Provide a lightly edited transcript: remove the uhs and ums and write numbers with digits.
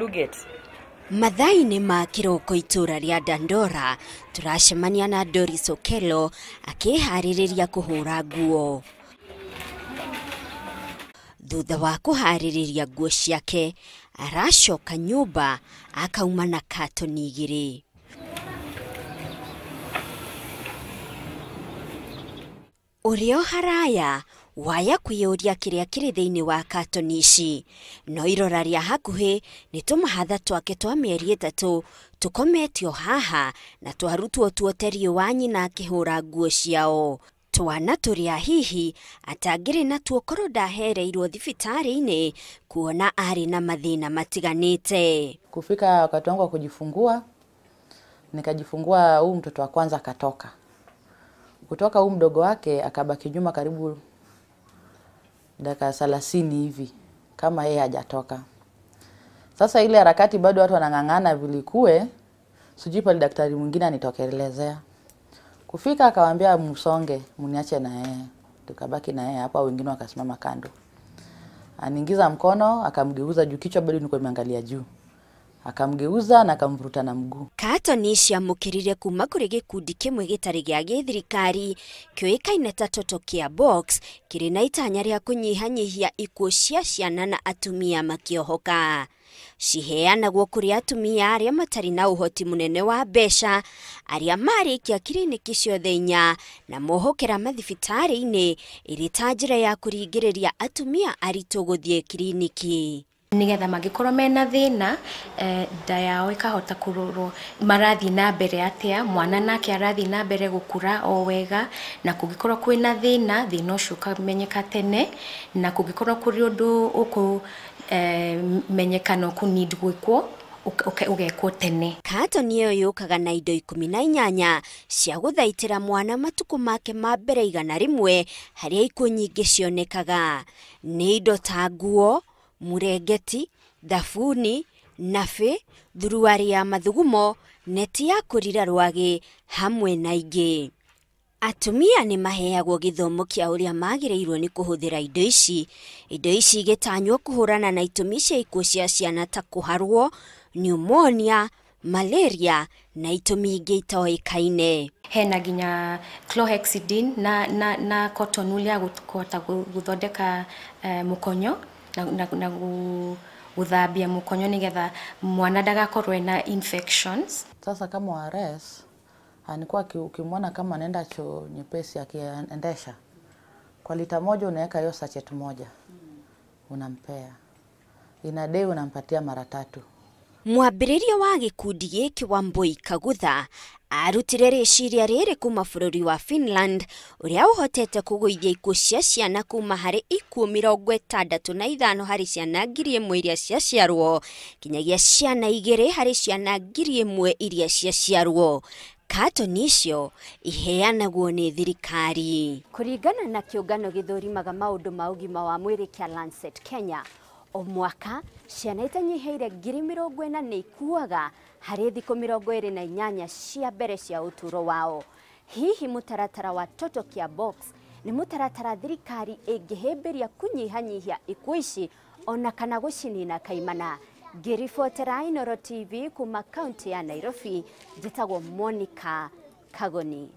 you get? Mathaa-inĩ ma kĩroko itũra rĩa Dandora tũracemania na Doris Okello akĩharĩrĩria kũhũra nguo. Thutha wa kũharĩrĩria nguo ciake aracoka nyũmba akauma na katoni igĩrĩ. Ũrĩa haraya waya kwĩyũria kĩrĩa kĩrĩ thĩinĩ wa katoni ici, no irora rĩa hakuhĩ nĩ tũmahatha twake twa mĩeri 3 tũkometio haha na twarutwo tuote riũa nyina akĩhũra nguo ciao. Twana tũrĩa hihi atangĩrĩ natuo korwo ndahereirwo thibitarĩ-inĩ kuona arĩ na mathĩna matiganĩte. Kufika wakati wangu wa kujifungua, nikajifungua huu mtoto wa kwanza akatoka. Kutoka huu mdogo wake akabaki nyuma karibu dakika 30 hivi kama yeye hajatoka. Sasa ile harakati bado watu wanang'ang'ana vilikue, sijui pale daktari mwingine anitokelezea. Kufika akawaambia msonge, mniache na yeye. Tukabaki na yeye hapa, wengine wakasimama kando. Aniingiza mkono, akamgeuza juu, kichwa bado nilikuwa nimeangalia juu. Akamgeuza na akamvuruta na mguu. Katoni ciamũkĩrire kuma kũrĩ gĩkundi kĩmwe gĩtarĩ gĩa gĩthirikari kĩũĩkaine ta Toto Care Box kĩrĩ na itanya rĩa kũnyihanyihia ikuũ cia ciana na atumia makĩohoka. Ciheanagwo kũrĩ atumia arĩa matarĩ na ũhoti mũnene wa mbeca, arĩa marĩkia kiriniki ciothe 4 na mohokera mathibitarĩ-inĩ ĩrĩ ta njĩra ya kũringĩrĩria atumia aritũ gũthiĩ kiriniki. Nigetha mangĩkorwo mena thĩna, nda yao ĩkahota kũrorwo marathiĩ na mbere atĩa, mwana nake arathiĩ na mbere gũkũra o wega, na kũngĩkorwo kwĩna thĩna, thĩna ũcio ũkamenyeka tene, na kũngĩkorwo kũrĩ ũndũ ũkũmenyeka na ũkũ need gwĩkwo, ũgekwo tene. Katoni ĩyo yũkaga na indo 18 cia gũthaitĩra mwana matukũ make ma mbere 100 harĩa ikuũ nyingĩ cionekaga. Nĩ indo ta nguo, mũrengeti, thabuni, nabĩ, thuruarĩ ya mathugumo, neti ya kũrira rwagĩ hamwe na ingĩ. Atumia nĩ maheagwo gĩthomo kĩa ũrĩa magĩrĩirwo nĩ kũhũthĩra indo ici. Indo ici igĩtanywo kũhũrana na itũmi cia ikuũ cia ciana ta kũharwo, pneumonia, malaria na itũmi ingĩ itoĩkaine. Hena nginya chlorhexidine na cotton wool ya kũhota gũthondeka mũkonyo na gũthambia mũkonyo nĩgetha mwana ndagakorwo ena infections. Sasa kama ORS alikuwa ukimwona kama anaenda choo nyepesi akiendesha, kwa lita 1 unaweka hiyo sachet 1 unampea. Ina day unampatia mara 3. Mwambĩrĩria wa gĩkundi gĩkĩ Wambui Kagutha arutire rĩciria rĩrĩ kuma bũrũri wa Finland ũrĩa ũhotete kũgũithia ikuũ cia ciana kuma harĩ ikuũ 65 harĩ ciana 1000 iria ciaciarwo kinyagia ciana 2 harĩ ciana 1000 iria ciaciarwo. Katoni icio iheanagwo nĩ thirikari. Kũringana na kĩũngano gĩthũrimaga maũndũ ma ũgima wa mwĩrĩ kĩa Lancet Kenya, o mwaka ciana itanyihĩire 40,000 nĩ ikuaga harĩ thikũ 28 cia mbere cia ũtũũro wao. Hihi mũtaratara wa Toto Care Box nĩ mũtaratara thirikari ĩngĩhĩmbĩria kũnyihanyihia ikuũ ici ona kana gũcinina kaimana? Ngĩribotera Inooro TV kuma kaunti ya Nairobi, njĩtagwo Monica Kagoni.